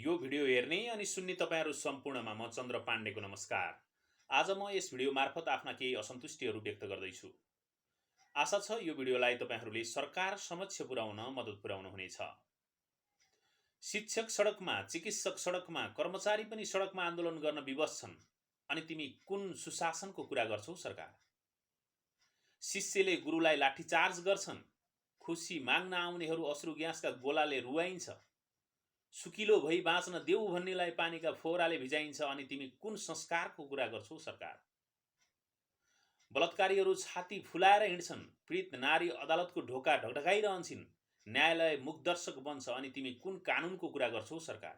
यो भिडियो हेर्ने अनि सुन्ने तपाईहरू सम्पूर्णमा म चन्द्र पाण्डेको नमस्कार। आज म यस भिडियो मार्फत आफ्ना केही असन्तुष्टिहरू व्यक्त गर्दैछु। आशा छ यो भिडियोलाई तपाईहरूले सरकार समक्ष पुर्याउन मद्दत पुर्याउनु हुनेछ। शिक्षक सडकमा, चिकित्सक सडकमा, कर्मचारी पनि सडकमा आन्दोलन गर्न विवश छन् अनि तिमी कुन सुशासनको कुरा गर्छौ सरकार? शिष्यले गुरुलाई लाठीचार्ज गर्छन्, खुसी माग्न आउनेहरू अश्रु ग्यासका गोलाले रुवाइन्छ, सुकिलो भई बाँच्न देऊ भन्नेलाई पानीका फोहराले भिजाइन्छ अनि तिमी कुन संस्कारको कुरा गर्छौ सरकार? बलात्कारीहरू छाती फुलाएर हिँड्छन्, पीडित नारी अदालतको ढोका ढकढकाइरहन्छन्, न्यायालय मुखदर्शक बन्छ अनि तिमी कुन कानुनको कुरा गर्छौ सरकार?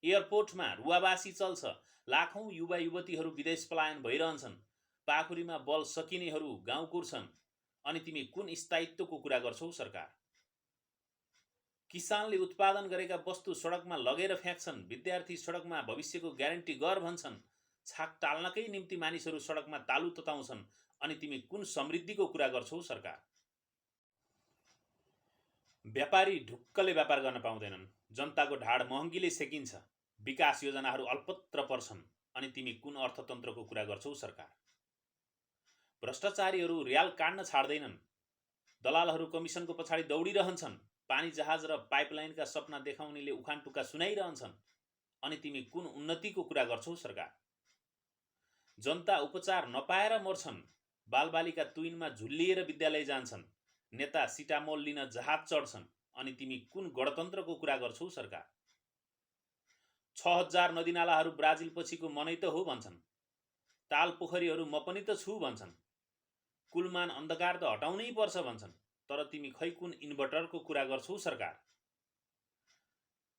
एयरपोर्टमा रुवाबासी चल्छ, लाखौं युवा युवतीहरू विदेश पलायन भइरहन्छन्, पाखुरीमा बल सकिनेहरू गाउँ कुर्छन् अनि तिमी कुन स्थायित्वको कुरा गर्छौ सरकार? किसानले उत्पादन गरेका वस्तु सडकमा लगेर फ्याँक्छन्, विद्यार्थी सडकमा भविष्यको ग्यारेन्टी गर भन्छन्, छाक टाल्नकै निम्ति मानिसहरू सडकमा तालु तताउँछन् अनि तिमी कुन समृद्धिको कुरा गर्छौ सरकार? व्यापारी ढुक्कले व्यापार गर्न पाउँदैनन्, जनताको ढाड महँगीले सेकिन्छ, विकास योजनाहरू अल्पत्र पर्छन् अनि तिमी कुन अर्थतन्त्रको कुरा गर्छौ सरकार? भ्रष्टाचारीहरू र्याल काट्न छाड्दैनन्, दलालहरू कमिसनको पछाडि दौडिरहन्छन्, पानी जहाज र पाइपलाइनका सपना देखाउनेले उखानटुका सुनाइरहन्छन् अनि तिमी कुन उन्नतिको कुरा गर्छौ सरकार? जनता उपचार नपाएर मर्छन्, बालबालिका तुइनमा झुल्लिएर विद्यालय जान्छन्, नेता सिटामोल लिन जहाज चढ्छन् अनि तिमी कुन गणतन्त्रको कुरा गर्छौ सरकार? 6000 नदीनालाहरू ब्राजिल पछिको मनै त हो भन्छन्, ताल पोखरीहरू म पनि त छु भन्छन्, कुलमान अन्धकार त हटाउनै पर्छ भन्छन्, तर तिमी खै कुन इन्भर्टरको कुरा गर्छौ सरकार?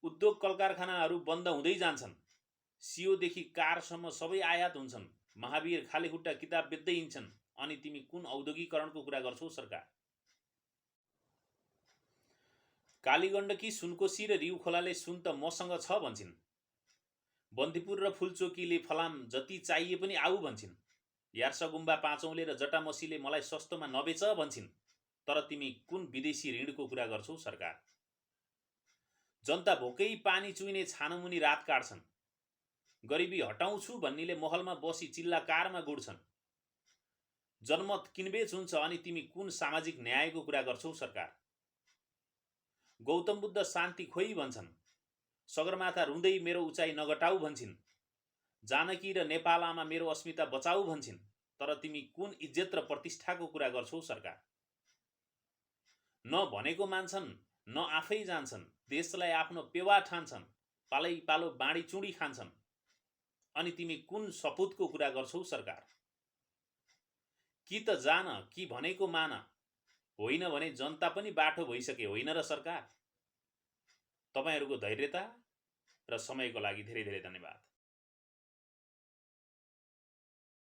उद्योग कलकारखानाहरू बन्द हुँदै जान्छन्, सियोदेखि कारसम्म सबै आयात हुन्छन्, महावीर खाली खुट्टा किताब बेच्दै हिँड्छन् अनि तिमी कुन औद्योगिकरणको कुरा गर्छौ सरकार? कालीगण्डकी, सुनकोशी र रिउ खोलाले सुन त मसँग छ भन्छन्, बन्दीपुर र फुलचोकीले फलाम जति चाहिए पनि आऊ भन्छन्, यार्सगुम्बा पाँचौले र जटामसीले मलाई सस्तोमा नबेच भन्छन्, तर तिमी कुन विदेशी ऋणको कुरा गर्छौ सरकार? जनता भोकै पानी चुइने छानमुनि रात काट्छन्, गरिबी हटाउँछु भन्नेले महलमा बसी चिल्ला कारमा गुड्छन्, जनमत किनबेच हुन्छ अनि तिमी कुन सामाजिक न्यायको कुरा गर्छौ सरकार? गौतम बुद्ध शान्ति खोइ भन्छन्, सगरमाथा रुँदै मेरो उचाइ नघटाऊ भन्छन्, जानकी र नेपाल आमा मेरो अस्मिता बचाऊ भन्छन्, तर तिमी कुन इज्जत र प्रतिष्ठाको कुरा गर्छौ सरकार? न भनेको मान्छन्, न आफै जान्छन्, देशलाई आफ्नो पेवा ठान्छन्, पालै पालो बाँडी चुडी खान्छन् अनि तिमी कुन सपुतको कुरा गर्छौ सरकार? कि त जान कि भनेको मान, होइन भने जनता पनि बाठो भइसके होइन र सरकार? तपाईहरूको धैर्यता र समयको लागि धेरै धेरै धन्यवाद।